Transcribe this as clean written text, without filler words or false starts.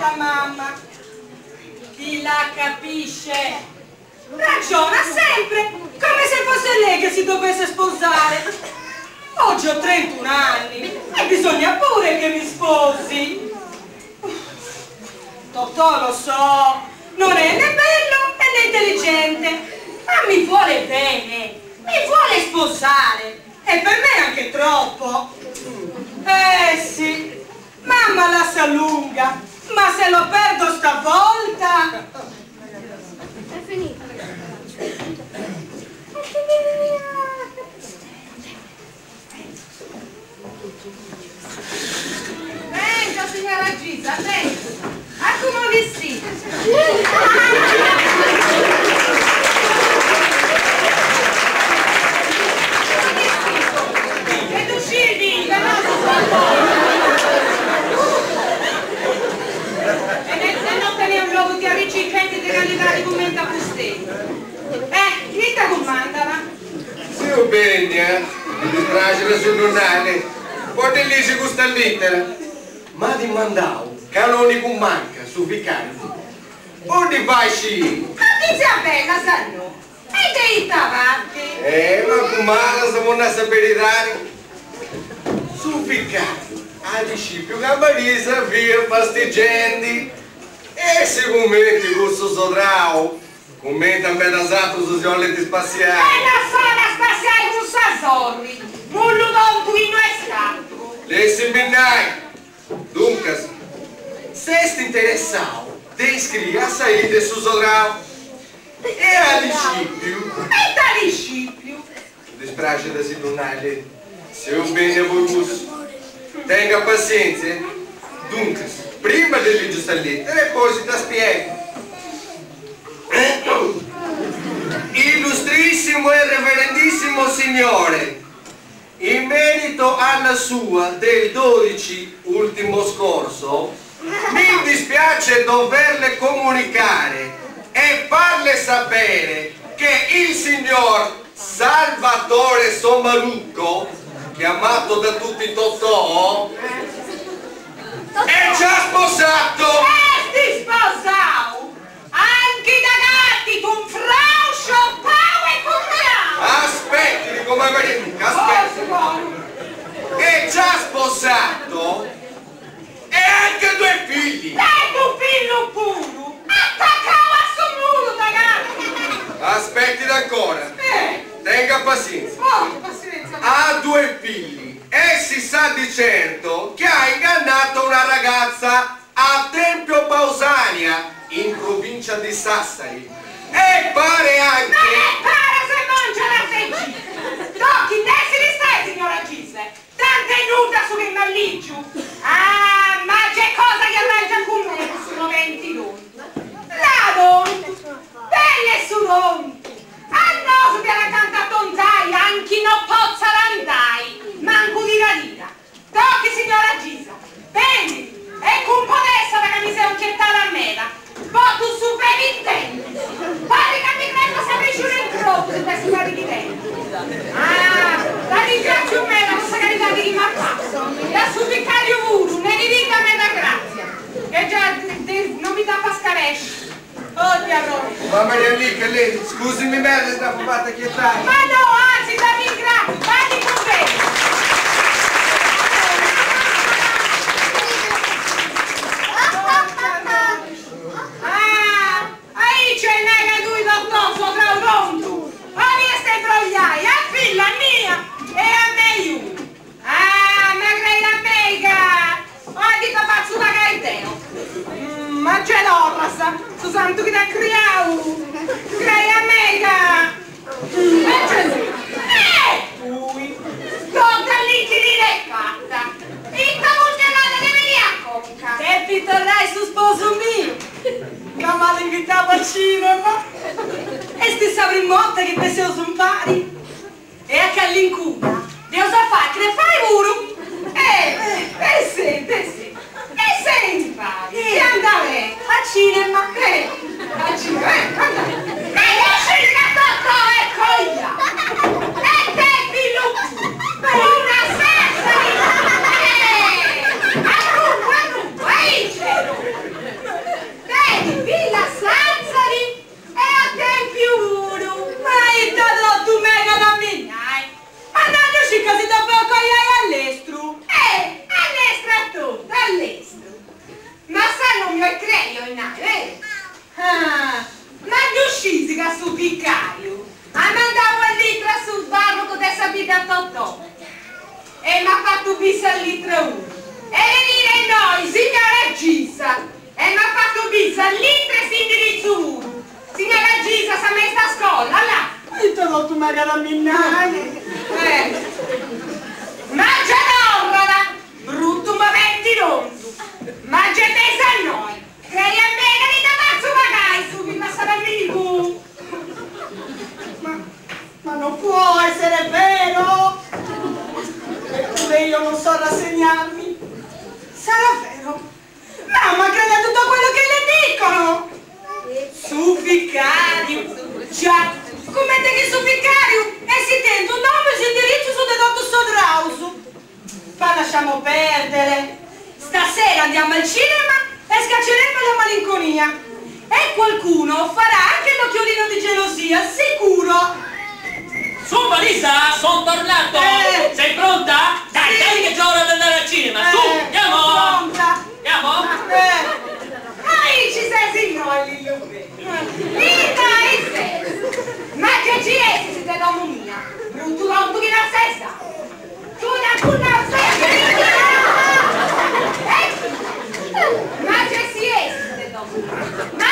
la mamma. Chi la capisce? Ragiona sempre come se fosse lei che si dovesse sposare. Oggi ho 31 anni e bisogna pure che mi sposi. Totò lo so, non è né bello né intelligente, ma mi vuole bene, mi vuole sposare e per me è anche troppo. Eh sì, mamma la sa lunga, ma se lo perdo stavolta... È finita. Venga, signora Gisa, venga. A come vestita? E tu scegli, la E nel non tenere un luogo di arricchimento di realtà di commenta costei. Eh, chi ti comanda, va? Sì, bene, mi dispiace sul giornale. Porta lì c'è questa lettera. Ma ti mandavo, canonico manca, su vicario. Onde vai, sci? Ma ti sia bella, sa no? E te avanti. Eh, ma come se non sapere dare? Su vicario, a discipio che Marisa via pasteggendi. E se commenti questo sodrao, commenta bene esatto su si di spaziare. E non sono spaziare con sassorri, mullo don qui non è stato. Lesse minnai. Dunque, se sei interessato, ti iscrivi a salire su sodrao. E a discipio. E da discipio. Dispiace da si se un bene voluto. Tenga pazienza. Dunque, prima di leggere questa lettera e poi si ti spiego. Illustrissimo e reverendissimo signore, in merito alla sua del 12 ultimo scorso, mi dispiace doverle comunicare e farle sapere che il signor Salvatore Sommarucco, chiamato da tutti Totò, è già sposato! È sposato! Anche da gatti, con frau, scioppau e con Aspetti, dico ma Maria, aspetti. È già sposato e anche due figli. Dai tu figlio puro! Attaccavo a suo muro da gatti! Aspetti ancora. Eh. Tenga pazienza. Oh, pazienza. Ha due figli e si sa di certo che ha ingannato una ragazza a Tempio Pausania in provincia di Sassari. E pare anche... Non è pare se mangia la seggia! Tocchi, ne si ne stai, signora Gise! Tanta è nuda su che malliggiu! Ah, ma c'è cosa che arrangia con me su 92! La dontu! Belle su rontu! A nosu che la canta tonzai, anche no pozza l'andai! Manco di radira! Tocchi, signora Gisa! Vendi! E con podessa da camisa occhiettata a mela! Botu su bevi Pare che mi credo se avessi un incrocio su questi cari di denti. Ah, la ringrazio me la questa carità di chi mi ha fatto. La su vicario Vuru, ne ridica me la grazia. Che già de, non mi dà pascaresci. Oh, diavolo. Ma Maria Nica, lei, scusimi me, sta fatta chietare. Ma no, anzi, la ringrazio, vadi con me. Ah, aí c'è nega dui dottor sopra un rontu. A mia stai brogliai, a figlia mia e a me io. Ah, ma crei la mega. Ho detto faccio da gaeteo. Ma c'è l'orrasa, su santo che da criau. Crei a mega. E c'è E poi, tutta l'inchirina è fatta. Itta pugnalata che vedi a conca. E ti tornai su sposo mio. Che mi invitavo al cinema. E stessa prima che te sei pari. E a Callincuna, Deus a fa crepare muro. Eh, eh sì, eh sì. E sei in pari. E andare al cinema. Eh, al cinema, eh, andare. E uscire tutto e coglia. E te figlio, una sessa. Eh, a rubo, a rubo, e in cielo. dinai, beru? Ah, ma ddu scisi ca su vicariu at mandau una litra a su parroco de sa bidda Totò e m'at fatu bì sa litra unu e venire innoi, signora Gisa, e m'at fatu bì sa litra e s'indiritzu puru. Signora Gisa, sa maista scola, là. Ite totu megat a mi nai? Eh, ma già torrat, bruttu moventi tontu. Ma ge pensa a noi, crei a mei ca ti dda fatzu pagai su chi passat amigu. Ma, ma non può essere vero! Eppure io non so rassegnarmi. Sarà vero? Mamma crede a tutto quello che le dicono! Su vicariu, già, cumenti chi su vicariu essi tentu nomis e indiritzus de totus is sodraus. Ma lasciamo perdere. Stasera andiamo al cinema e scacceremo la malinconia. E qualcuno farà anche l'occhiolino di gelosia, sicuro! Su Marisa, sono tornato! Eh. Sei pronta? Dai, Sì. dai che è già ora di andare al cinema! Su, Eh, andiamo! Pronta! Andiamo? Eh. Aici ses innoi, Lillu bellu. Innoi ses. Ma che ci essi de domu mia? Bruttu tontu chi non ses da. Tu da tu non sei Eh? Ma che si essi de domu mia?